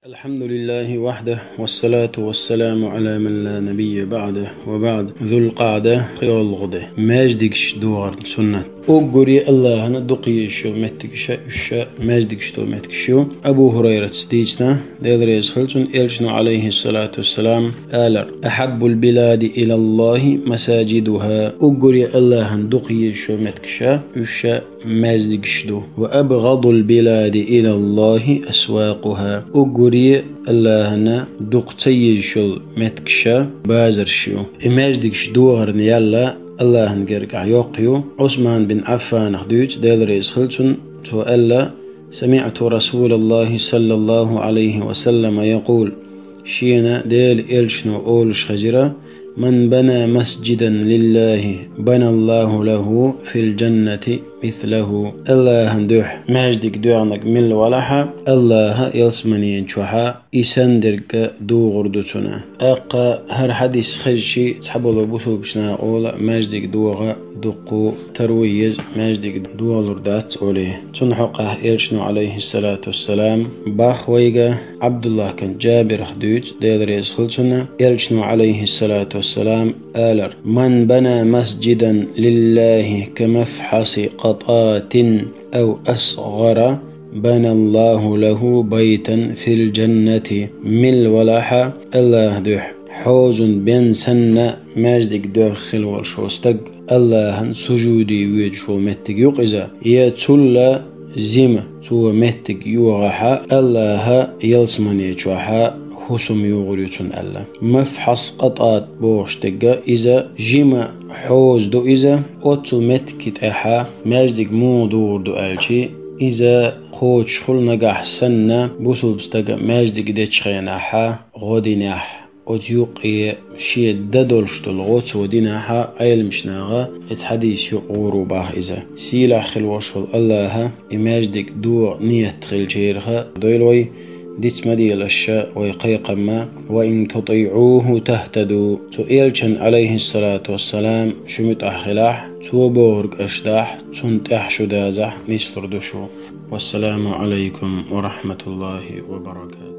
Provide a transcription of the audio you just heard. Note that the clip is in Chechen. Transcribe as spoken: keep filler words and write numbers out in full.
الحمد لله وحده، والصلاة والسلام على من لا نبي بعده، وبعد. Зулкъаъда, кхыйолгӀа де. Маьждигаш догӀарна суннат. Уггаре АллахӀана дукха езаш йола меттигаш, уьш маьждигаш дола меттигаш ю. Абу ХӀурайрас дийцина, Даьла реза хилва цунна, Элчано, عليه الصلاة والسلام, аьлар: «أحب البلاد إلى الله مساجدها». Уггаре АллахӀана дукха езаш йола меттигаш, уьш маьждигаш ду. «وأبغض البلاد إلى الله أسواقها». Уггаре АллахӀана дукха ца езаш йола меттигаш базараш ю. И маьждигаш догӀарна ял АллахӀан гергахь йоккха ю. Ӏусман бин Ӏаффанах дуьйцу, Даьла реза хилва цунна, цо аьлла: «سمعت رسول الله صلى الله عليه وسلم يقول». Шена Даьла Элчано олуш хезира: «من بنى مسجدا لله بنى الله له في الجنة مثله». АллахӀана дуьхьа маьждиг доьгӀнарг милла валахьа, АллахӀа ялсаманен чохьа и санна дерг догӀур ду цунна. ТӀаккха хӀара хьадис хезча, цхьаболу бусулбачу наха олу, маьждиг догӀа дуккха тарлур ду, маьждиг догӀалур дац олий. Цунна хьокъехь Элчано, عليه الصلاة والسلام, боху вайга, Ӏабдуллахь кӀант Джабирах дуьйцу, Даьла реза хилва цунна, Элчано, عليه الصلاة والسلام, аьлар: «من بنى مسجدا لله كمفحص قطاة أو أصغر بنى الله له بيتا في الجنة». Милла валахьа, АллахӀан дуьхьа хьозан бен санна маьждиг доьгӀна хилла волуш волу стаг, АллахӀан сужуде воьдуш волу меттиг ю-кх иза, я цул а жима цо меттиг йогӀахьа, АллахӀа ялсаманен чохьа хӀусам йогӀур ю цунна аьлла. Мафхьас Къатат бохуш дерг иза жима хьоза ду иза, оццул меттиге тӀехьа маьждиг муха догӀур ду аьлча, иза кхочушхула нагахь санна бусулба стага маьждиг дечу хенахьа гӀо динехь, оцу юккъе шен дан долуш долу гӀо цо динехьа, Ӏеламчу наха оцу хьадиса юкъа гӀур ву боху иза. Сийлахь хилла волуш волу АллахӀа и маьждиг догӀа ниет хилчарех дойла вай, диц ма делаш вай кхайкхам: «وإن تطيعوه تهتدوا». Цу Элчан, عليه الصلاة والسلام, шу муьтӀахь хилахь, цо бохург аша дахь, цунна тӀехь шу дазахь, нислур ду шу. والسلام عليكم ورحمة الله وبركاته.